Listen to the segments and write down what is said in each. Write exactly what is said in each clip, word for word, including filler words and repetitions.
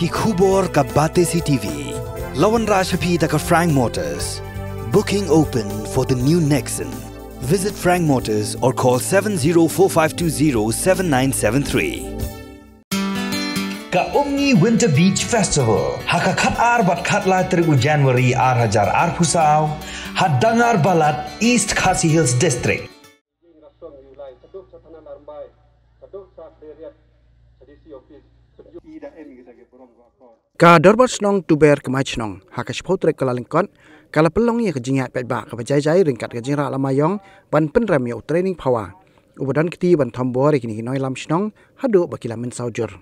Ki khubor ka Batesi T V. La wanrah sha phi da ka Frank Motors. Booking open for the new Nexon. Visit Frank Motors or call seven zero four five two zero seven nine seven three. Ka Umngi Winter Beach Festival ha ka khat ar bad khat lai tarik u January ar hajar arphew saw ha Dangar Balat, East Khasi Hills District. Ka Dorbar Shnong Tuber Kmai Shnong ha ka shiphew tarik Kyllalyngkot ka la pynlong ïa ka jingïaid paidbah kaba jai jai ryngkat ka jingrah lama ïong ban pynrem ïa u Training Phawa uba don kti ban thombor ïa kine ki nongïalam shnong haduh ba ki la mynsaw jur.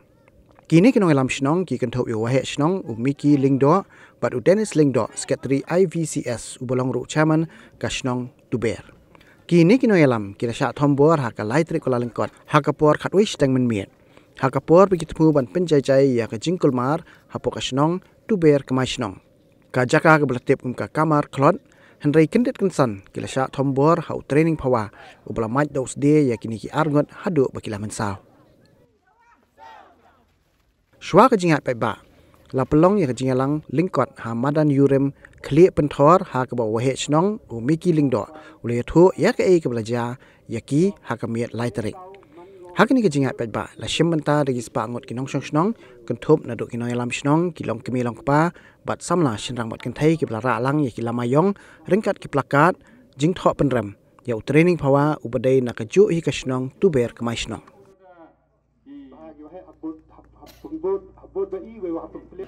Kine ki nongïalam shnong ki kynthup ïa u Waheh Shnong u Mickey Lyngdoh bad u Dennis Lyngdoh, Secretary I V C S uba long ruh Chairman ka shnong Tuber. Kine ki nongïalam ki la shah thombor ha ka lai tarik Kyllalyngkot ha ka por khatwei shiteng mynmiet, ha ka por ba ki thmu ban pynjai jai ïa ka jingkulmar hapoh ka shnong Tuber Kmai Shnong. Ka jaka kaba la tip kum ka Kamar Khlot, hynrei kyndit kynsan ki la shah thombor ha u Training Phawa uba la mad da u sdieh ïa kine ki arngut haduh ba ki la mynsaw. Shuwa ka jingïaid paidbah la pynlong ïa ka jingïalang lyngkot ha madan Yurim Khlieh Pynthor ha kaba u Waheh Shnong u Mickey Lyngdoh u la ïathuh ïa kaei kaba la jia ïa ki ha ka miet lai tarik. Ha kane ka jingïaid paidbah la shim bynta da ki spah ngut ki nongshong shnong, kynthup naduh ki nongïalam shnong, ki longkmie longkpa bad samla shynrang bad kynthei kiba la rah lang ïa ki lama ïong ryngkat ki plakat jingthoh pynrem ïa u Training Phawa uba dei na kajuh hi ka shnong Tuber Kmai Shnong.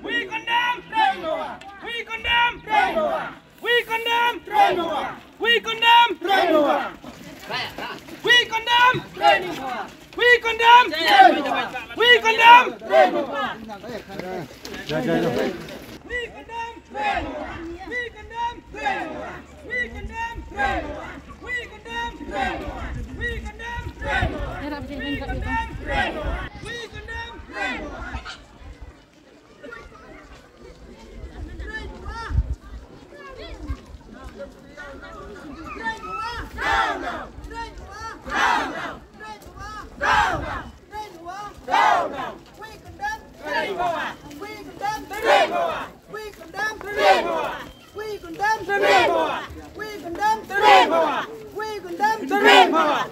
We condemn Training Phawa! We condemn Training Phawa! We condemn Training Phawa! We condemn Training Phawa! We condemn Training Phawa! We condemn Training Phawa! We condemn Training Phawa! We condemn Training Phawa! We condemn Training Phawa! We condemn Training Phawa! We condemn Training Phawa! We condemn Training Phawa! We condemn Training Phawa! We condemn Training Phawa!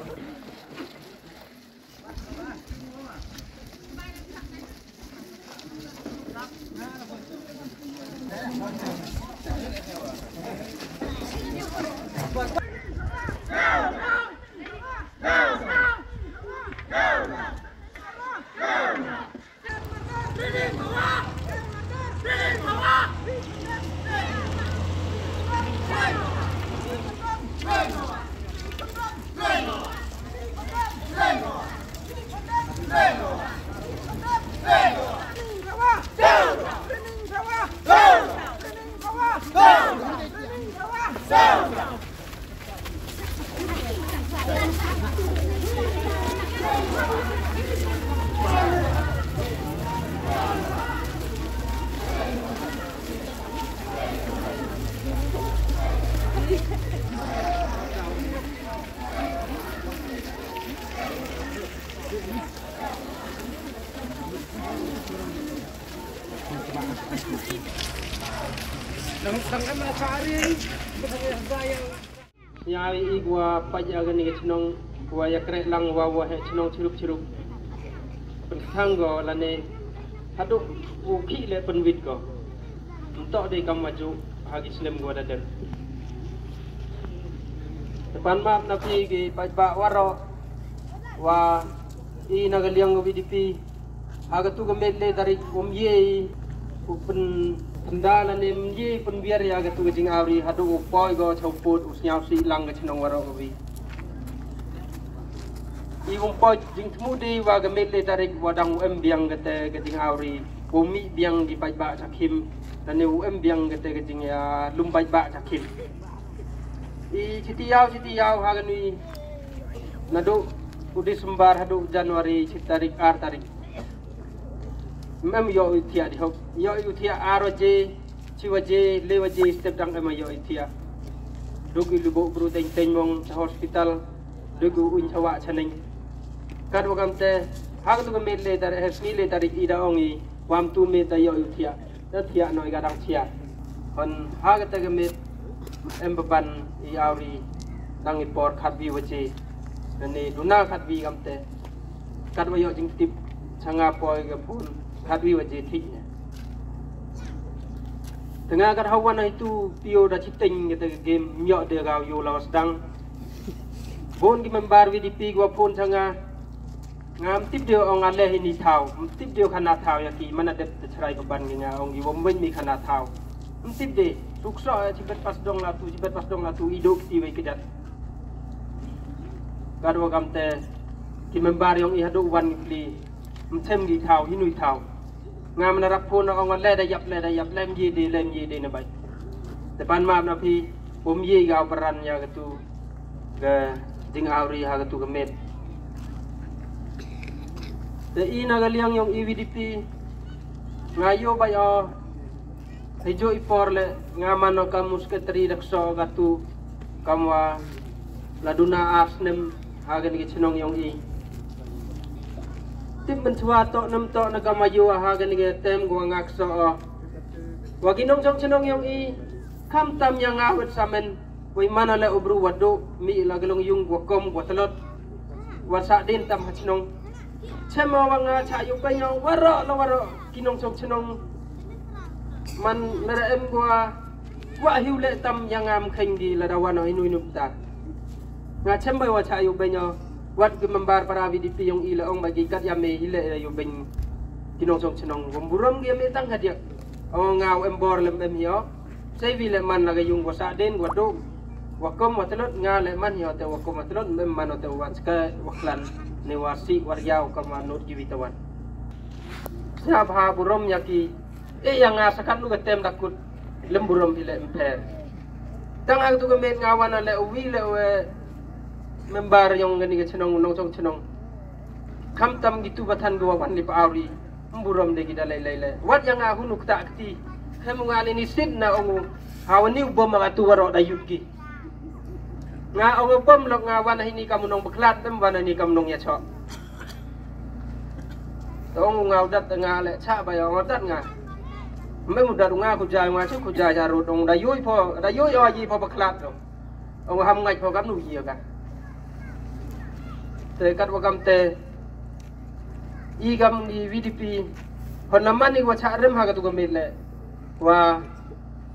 Ïa i wa pait ïa kane ka chnong, wa ïa kreh lang wa wa heh chnong chirup chirup. Pynkhang go lane haduh u khih le pynwit go. Ntok dei kam wa ju ha ki snem go da dem. Te pan map na phi ki paidbah waroh, wa i na ka liang ka V D P. Ha katu ka miet le tarik um ye u pyn-, pynda lane um ye pynbiar ïa katu ka jingawri haduh u poi go chau put u sñiaw si lang ka chnong waroh ka wi. I um poi jingthmu dei wa ka miet le tarik wa dang u em biang kata ka jingawri, u mih biang ki paidbah chakhim, lane u em biang kata ka jingïalum paidbah chakhim. I chiti yaw chiti yaw ha kani naduh u December haduh January chi tarik ar tarik. Mem ïoh u thiah di hok. Ïoh u thiah ar waje, chi waje, le waje, step dang em ïoh u thiah. Duk i lubo bru teng teng mong cha hospital. Duk u un cha wa cha neng. Kat wa kam te, ha katu ka miet le tarik, eh, sngi le tarik i da ong i. Wam tu me ta yo yu thiah. Ta thiah noi ga dang thiah. Hon ha kata ka met em baban i awri dang i por khat wi waje. Nani duna khat wi kam te. Kat wa yo jing tip changa poi ga phone khat wi waje thik ne. Tanga kat hawan ai tu pio da chiteng kata ka game nyo de ga yo lawas dang. Bon ki member V D P gwa phone changa. Ngam tip deu ong ale hini thaw, tip deu khana thaw ya ki mana dep te chrai baban ngi nga ong i wom wen mi khana thaw. Tip de, sukso eh, chibet pas dong la tu, chibet pas dong la tu, i dok ti wei kedat. Gadwa gam te, ki member yong i haduk wan ngi pli, mthem gi thaw, hinui thaw. Nga mana rap phone ong le da yap le da yap lem ye de lem ye de na bai. Tepan ma na phi, um ye ga peran ya ketu. Ka jing awri ha katu ka met. Te i na ka liang yong i V D P nga yo ba yo. Hei jo i por le nga mano ka musketri dak so katu kamwa la duna ars nem ha ka ni ka chnong yong i. Tip men chwa to nem to na kama yo ha ka ni ka tem gwa ngak so o. Wa ki nong chong chnong yong i. Kam tam ya nga wet samen. Wei mana le ubru wadu mi la gelong yung gwa kom gwa telot. Wa sa din tam ha chnong. Chema wa nga cha yu penya waro la waro kinong chong chnong. Man nara em gwa wa hiu le tam ya ngam kheng di la dawan o inu inu ta. Nga chembai wa cha yu penya wat ki member para V D P yong i la ong ba gi kat ya me hi le yu peny kinong chong chnong. Wam burom gi ya me tang hadia. O nga em bor lem em yo. Sei wi le man la ga yung wa sa den wa do. Wa kom wa telot nga le man yo te wa kom wa telot mem man o te wa ska wa klan ne wa si wa ya wa kom wa not gi wi te wan. Sia bha burom ya ki e ya nga sakat lu ga tem dakut lem burom hi le emper. Tang ang tu ga met nga wan le wi le we member yong ga ni ga chnong nong chong chnong. Kam tam gi tu ba than ga wa wan li pa awri. Mburom de gi da lei lei lei. Wat yang a hunu kta kti. Hem nga ni ni sit na ongu. Hawa ni u bom nga tu waro da yut gi. Nga ongu bom lok nga wana hini kamu nong beklat dem wana ni kamu nong ya chok. To ongu nga udat nga le cha ba ya ongu dat nga. Mbe mudat nga ku jai nga chu ku jai ja ru dong da yui po da yui o yi po beklat dong. Ongu ham ngai po kam nu yi ka. Te kat wa kam te i gam i V D P hon la man i wa cha rem ha ka tu ka met le wa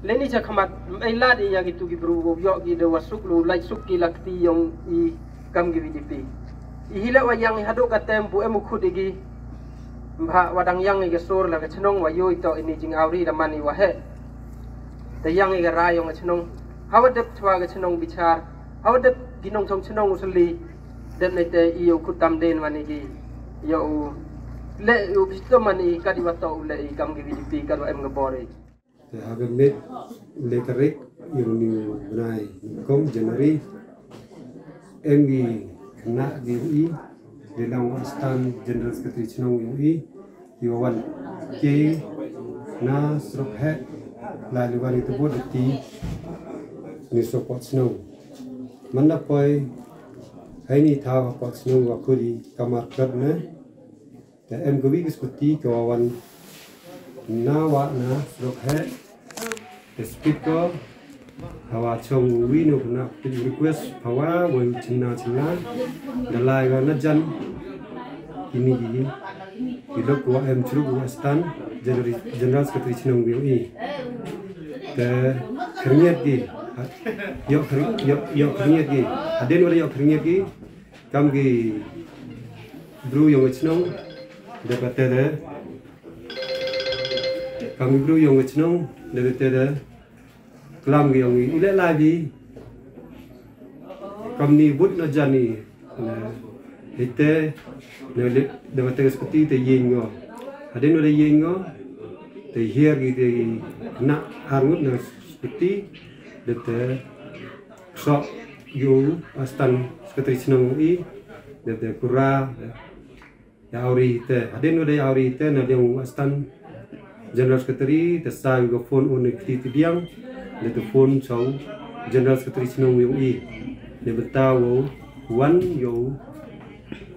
le ni cha khamat ai lad i ya ki tu ki bru wo yo ki de wa suk lu lai suk ki la kti yong i kam ki V D P i hi le wa yang i hadu ka tem bu em u khut i gi bha wa dang yang i ka sur la ka chnong wa yo i to i ni jing awri la man i wa he te yang i ka ra yong ka chnong ha wa dep chwa ka chnong bichar ha wa dep ki nong chong chnong u sli dep ne te i u khut tam den man i gi yo u le u bisto man i ka di wa to u le i kam ki V D P ka wa em ka bor i. Te ha ka met le tarik yong ni bnai kom January em gi kna gi i le long astan General Secretary chnong yong i i wa wan ke na srok he la li wan i tu bot ti ni so pot chnong. Man na poi hai ni thaw ha pot chnong wa kuri kamar kat ne. Te em ka wi ka skuti ka wa wan na wa na srok he. Te speaker hawa chong wi no na pin request hawa wa chimna chimna. Da lai ga na jan ini gi gi lok wa em chru wa stan General General Secretary chnong wi i. Te khriet gi yo khri- yo yo khriet gi aden wa yo khriet gi kam gi bru yong chnong da ka te de kam gi bru yong chnong da ka te de klam gi yong i le la bi kam ni but na jani na hite na le da ka te skuti te yeng ngo hadin da yeng ngo te hier gi te na arngut na skuti da te so yu astan Secretary chnong i da te kura ya awri te hadin wa da ya awri te na ding u astan General Secretary te sa yu ga phone un kti ti biang da te phone chau General Secretary chnong yu i ne benta wo wan yo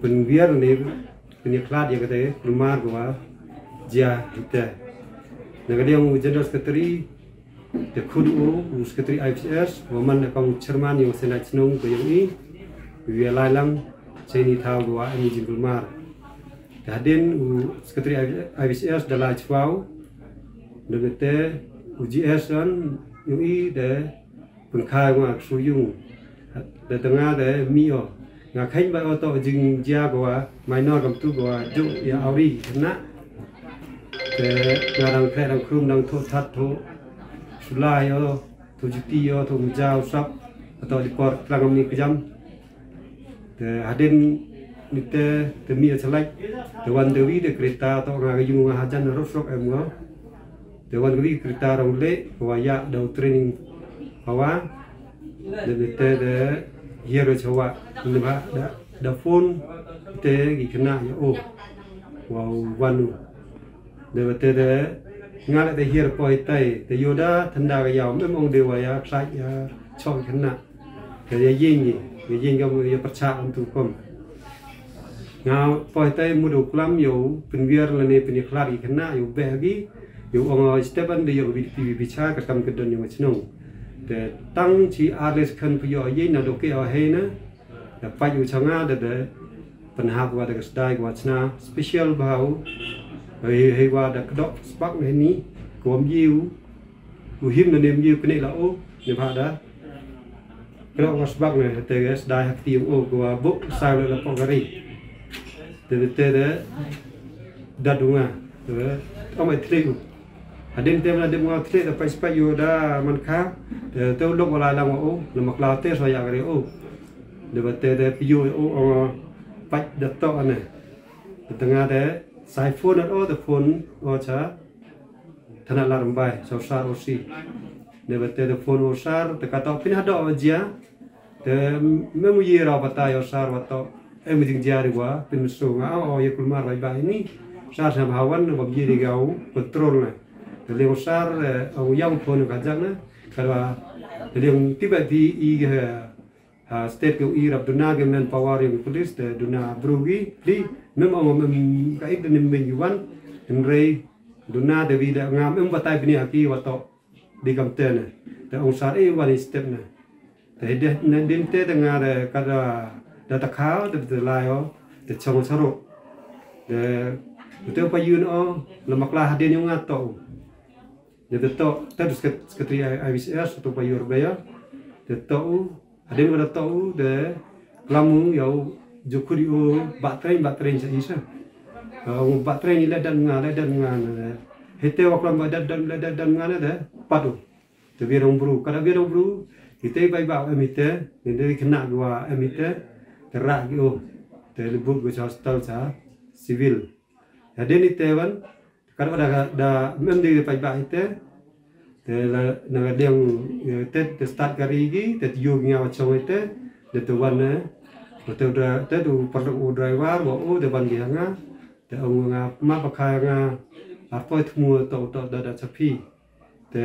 pen biar ne pen ya khlad ya kate kulmar gwa Jia ite. Na ka liang u General Secretary, te khun u, u Secretary I P C S, wa man da ka u Chairman yong Senate Chnong ka yong i, wi lai lang, cheni thaw gwa ani jingkulmar. Te hadin u Secretary I P C S da lai chwaw, da bete u G S an yong i da pengkhai wa suyung. Da tengah da mio. Nga khein ba oto jing jia gwa minor kam tu gwa juk ya auri kena. Te nga dang kre dang krum dang tho that tho. Sulai yo, tho juti yo, tho mujau sap. Atau di por tlang ni kejam. Te hadin nite te mi achalai. Te wan dewi de kereta to nga yung nga hajan rosok em ngo. Te wan dewi kereta rong le wa ya dau training pawa. De nite de hiero chawa. Ni ba da da phone te gi kena ya o. Wa wanu. De bete de nga le te hier poi tai te yoda thanda ga yau mem ong de wa ya khlai ya chong kena. Te ya ying ni ya ying ga ya percha antu kom. Nga poi tai mudu klam yo penwiar lane penyekhlad gi kena yo beh gi yo ong stepan de yo bi bi bicha ka kam kedon yo chnong. Te tang chi arles khan pu yo ying na doke o hena. Da pait u changa da da penhap wa da ka sdai wa chna special bhau. Hei hei wa da kdok spak ne ni kom yiu. U him ne nem yiu kne la o ne bha da. Kdok wa spak ne te ga sdai hak ti o ko wa buk sai la pok gari. Te te de da dunga. Te o mai tri u. Hadin te na de mo tri da pait spak yo da man kha. Te te lok wa la lang wa o ne makla te so ya gari o. De ba te de piu o o pat da to ane. De tanga de sai phone o de phone o cha. Thana lar mbai so sar o si. De ba te de phone o sar te ka to pin ha do o jia. Te memu ye ra ba ta yo sar wa to. Em jing jia ri wa pin so nga o ye kulmar bai bai ni. Sar sa hawan ba ye ri gau control na. Te le o sar o yang phone ka jang na. Ka ba te le ti ba ti i ge. Ha state ke i rap duna ke men power yang police te duna bru gi pli mem ong mem ka ik dene men yuan. Hynrei duna de wi de nga mem batai bini aki wato di kam te ne te ong sar e wan step ne. Te de ne din te de nga de ka da da ta kha de de lai o de chong saro. De te pa yun o le makla ha de nga to. De te to te secretary I B C S to pa yur ba ya. De to u Hadien ba da toh u de klam u ïa u ju khut ïa u ba train ba train sa isa. Ba train ïa leh dan nga leh dan nga na de. Hite wa klam ba dan dan leh dan dan nga na de pat u. Te biang bru kada biang bru. Hite bai ba em hite ne de kena wa em hite. Te ra gi u te le but go sa hospital sa civil. Hadien hite wan Kat ba da da mem de paj ba ite. Te la na ga deng te te start kari gi te yu ngi wa chong ite. De te wan ne. Te u dra te u pardok u driver wa u de ban gi nga. Te ong nga ma pa kha nga. Ar poi thmu to to da da chapi. Te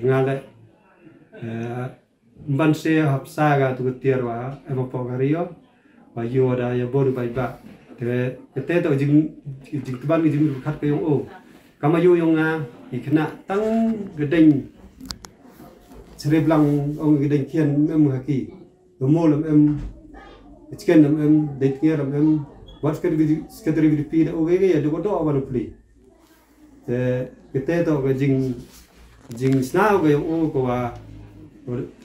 nga le Mban se hap sa ga tu tiar wa em po ga rio wa yo da ya bor bai ba. Te te to jing jing tban jing khat ka yong o. Kama yo yong nga i kena tang gedeng sere blang ong gedeng kian em haki. Mo lam em chicken lam em dei tiar lam em wat sekadar sekadar video pi da o ge ya do do wa pli. Te kete to ka jing jing snaw ka yong u ka wa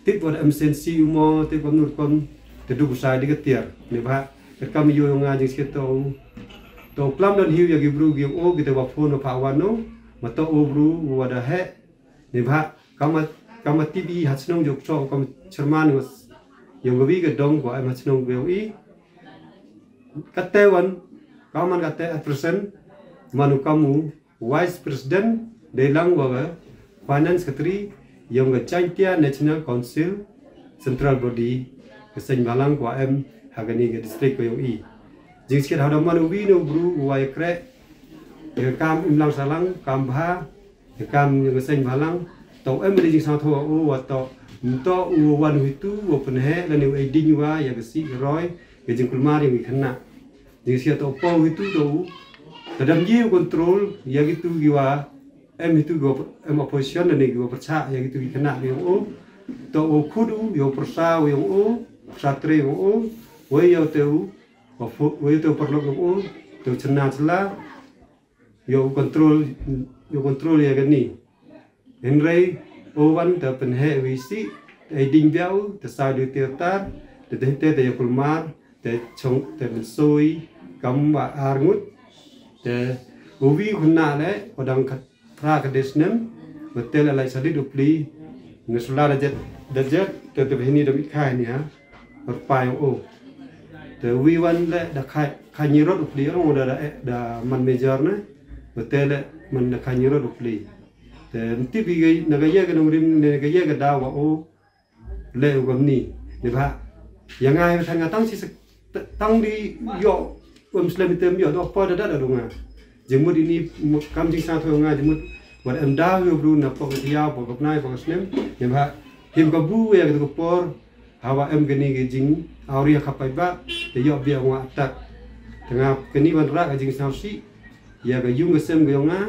tip wa da M C N C u mo tip wa nur kon te du sa di ka tiar ne ba ka kam yo yong nga jing sikit to to klam don hiu ya gi bru gi yong u kite wa phone wa pha wa no ma to u bru wa da he ne ba kama kama tip i ha chnong jok so kam chairman wa yong wi ka dong wa em ha chnong wa i kate wan kaman kate at present manu kamu Vice President dei lang wa ga Finance Secretary yong ga Jaintia National Council Central Body ka seng balang kwa em ha gani ga district ko yong i. Jing sikit hada man uwi no bru wa ya kre ya kam im lang salang kam bha ya kam yong ga seng balang to em bri jing sang tho u wa to nto u wan wi tu wa penhe la ni u ai ding wa ya ga si roi ya jing kulmar yong i kena. Jing sikit to po wi tu to u Te dam ye u control ïa kitu ki wa em hitu ki wa em opposition ne ki wa pyrshah ïa kitu ki khynnah ki yong o. To u khut u ïa u pyrsa u yong o, pyrsa tre yong o. Wei ïa u te u, wei ïa u te u parlok yong o, te u chynna chla. Ïa u control, ïa u control ïa kani. Hynrei u wan te pynheh wi si, te ai ding biau, te sa du te tar, te te te te ïa kulmar, te chong te mynsoi kam wa ar ngut. Te u wi u khynnah le u dang khat phra ka desnem. Wa te le lai sadit u pli. Ne sula da jet, da jet te te hini da mi kha ni ha. Rpai u. Te wi wan le da khai khai ni rot u pli u da da man major ne. Wa te le man da khai ni rot u pli. Te mtip i na ka ïa ka nongrim ne ka ïa ka daw wa u. Le u kam ni ne ba. Ïa nga ïa tang nga tang si tang di ïoh um slem item ïoh doh pa da da da nga. Jingmut ini kam jingsa tho nga jingmut. Wat em daw ïoh bru na pok ïa pok nai pok snem ne ba. Him ka bu ïa ka por. Hawa em kani ka jing awri ha khapai ba te ïoh bia nga atak. Tengah kani wan ra ka jingsa si. Ïa ka yung ka sem ka yong nga,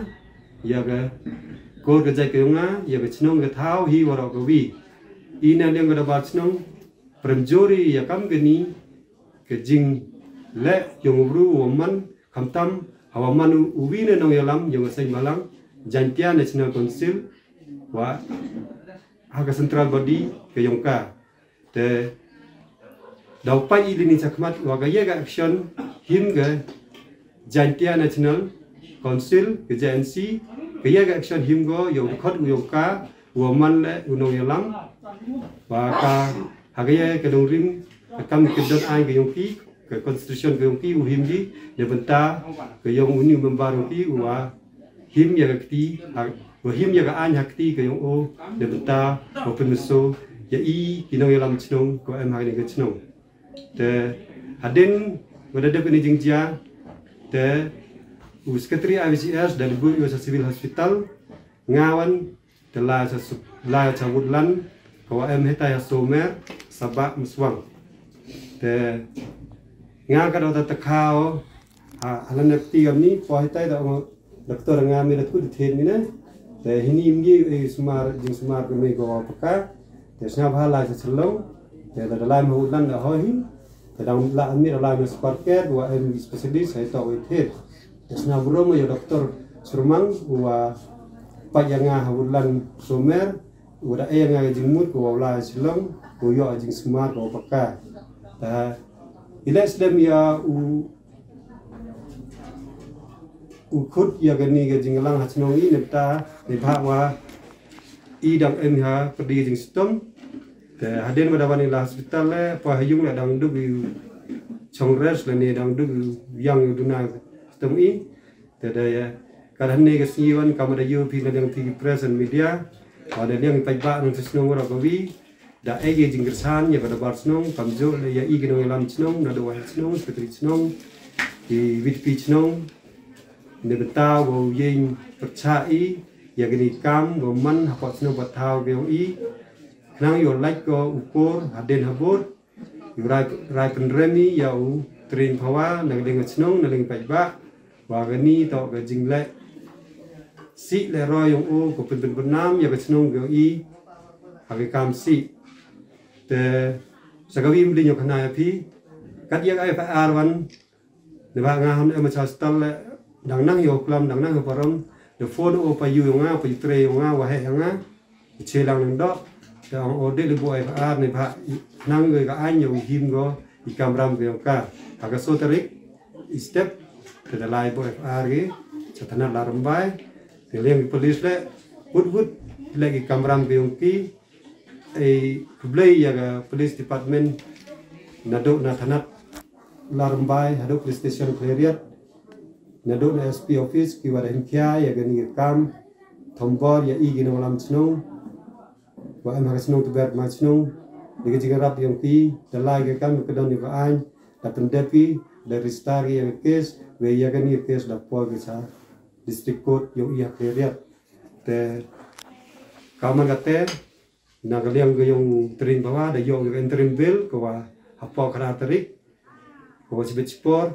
ïa ka kor ka jait ka yong nga, ïa ka chnong ka thaw hi waroh ka wi. Ina liang ka dabar chnong, prem jori ïa kam kani ka jing le yong u bru wa man khamtam hawa man u wi ne nong ïalam yong ka seng balang, Jaintia National Council wa ha ka central body ka yong ka. Te daw pai i lini chakmat wa ka ïa ka action him ka Jaintia National Council ka J N C ka ïa ka action him go ïa u khot u yong ka u man le u nong ïalam wa ka ha ka ïa ka dong rim ka kam ka don ai ka yong ki ka constitution ka yong ki u him di ne benta ka yong u ni member yong ki u wa him ïa ka kti ha wa him ïa ka ain ha kti ka yong o ne benta wa pynmynsaw ïa i ki nong ïalam chnong ko em ha ka chnong. Te hadin wa da dep ni jingjia te u secretary I V C S da debut ïa sa civil hospital nga wan te la sa la sa woodland ka wa em hetai ha somer sabak meswang. Te nga ka da ta khaw ha halan ti gam ni po hetai da doktor nga me da kut the ni ne. Te hini mgi e sumar jing sumar ka me go paka. Te sna ba la sa chelong te da lai ma woodland da ho hi. Te dang la mi da lai ma sparker wa em specialist hai to wei the. Te sna bro ma yo doktor Surmang wa pa ya nga ha woodland somer. Wa da e nga jingmut ko wa la chelong ko yo jing smar ko paka. Ta ila slem ya u u khut ya gani ga jinglang ha chnong i ne ta ne ba wa i dang em ha pedi jingstom. Te hadin ma da wan i la hospital le pa ha yung le dang duk i chong res le ne dang duk i yang i duna stom i. Te da ya ka da ne ga sngi wan ka ma da yu phi na dang phi press and media. Wa da dang i paj ba nang chnong wa ka wi. Da e ga jingkyrsan ya ka da bar chnong kam jo le ya i ga nong lam chnong na da wa chnong secretary chnong. I V P chnong. Ne benta wa u yeng percha i ya gani kam wa man ha pot snu ba thaw ge i. Khnang yo lait ko u kor hadin ha bot. Yu rai rai penremi ya u trin phawa na ding chnong na ling paj ba. Wa gani to ga jingle. Si le ro yong u ko pen pen penam ya ga chnong ge i. Ha ga kam si. Te sa ga wim ding yo khana ya phi. Kat ya ga F I R wan Ne ba nga han em cha stal le dang nang yo klam dang nang yo parom. De phone o pa yu yo nga pa yu tre yo nga wa he yo nga. Che lang nang dok. Te ong o de le bo ai ba ar ne ba nang ga an yo him go i kamram ga yo ka. Ha ka so tarik i step te da lai bo ai ba ar ge. Cha thana la rambai. Te leng police le wut wut le i kamram ga yo ki. Ei khublei ïa ka police department naduh na thanat Larmbai haduh police station Khliehriat naduh na S P office ki wada himkhia ïa kani ka kam thombor ïa i ki nonglam chnong wa em ha ka chnong Tber ma chnong. Ïa ka jingïarap ïong ki da lai ka kam ka don ïa ka aiñ da pyndep ki da register ki ïa ka case wei ïa kani ka case da poi ka cha district court ïong i ha Khliehriat. Te ka man kate na ka liang ka ïong tring bawa da ïong ka interim bail ka wa hapoh ka tarik ka wa chibit chipor.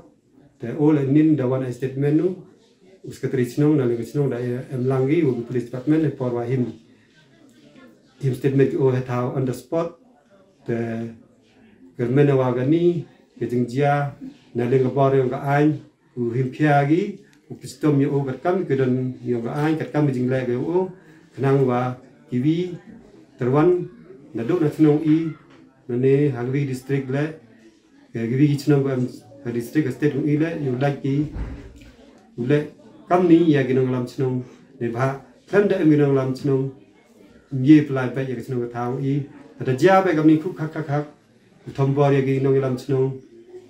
Te o le nin da wan ai statement nu U secretary chnong na leng chnong da em lang gi u police department e por wa him him statement ki o he thaw on the spot. Te kermen wa gani ke jingjia na leng bor yong ka ain u him phia gi u pistom yo o katkam ke don yong ka ain katkam jingle ke o khnang wa kiwi terwan na dok na chnong i na ne hagwi district le Ki wi ki chnong ko em ha district ha state ung i le yu lait ki u le kam ni ya ki nong lam chnong ne bha khlem da em ki nong lam chnong ye plai ba ya ki chnong ka thaw i ha da ja ba kam ni khuk khak khak khak u thom bor ya ki nong lam chnong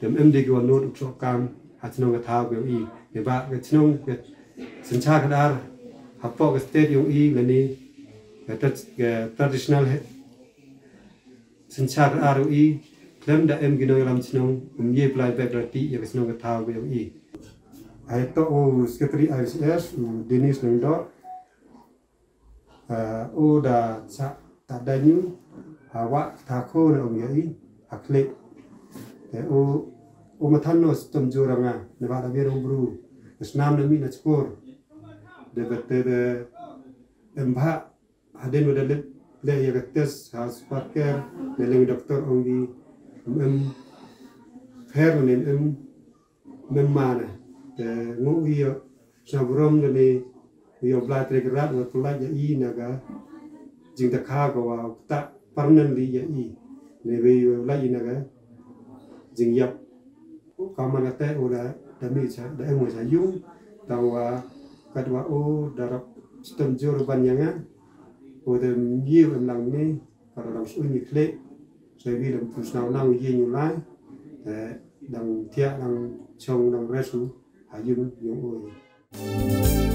dem em de ki wa not u chok kam ha chnong ka thaw ko i ne ba ka chnong ka syncha ka dar ha po ka state ung i le ni ka traditional syncha ka ar u i khlem da em ki nong lam chnong um ye plai ba rati ya ka chnong ka thaw ko i. Hai to u secretary I C S u Dennis Nongdo u da cha ta da nyu ha wa ta ko na um ya i ha klik te u u mathan no stom juranga ne ba da bi rong bru snam na mi na chkor de bete de em bha Hadien wa da lip le ya ka test ha supercare ne leng doctor ong gi em pher ne em mem mana te ngu wi yo sa brom ne yo bla tre rat wa pula ya i na ga jing da kha ga wa ta permanently ya i ne we yo la i na ga jing yap ka mana te o da da mi cha da em wa cha yung ta wa kat wa o da rap stem jor ban ya nga o da mi em lang ne ka da dang su ni kle sa wi lam pu snau nang ye nyu lai te dang tia dang chong dang resu ha yung yung o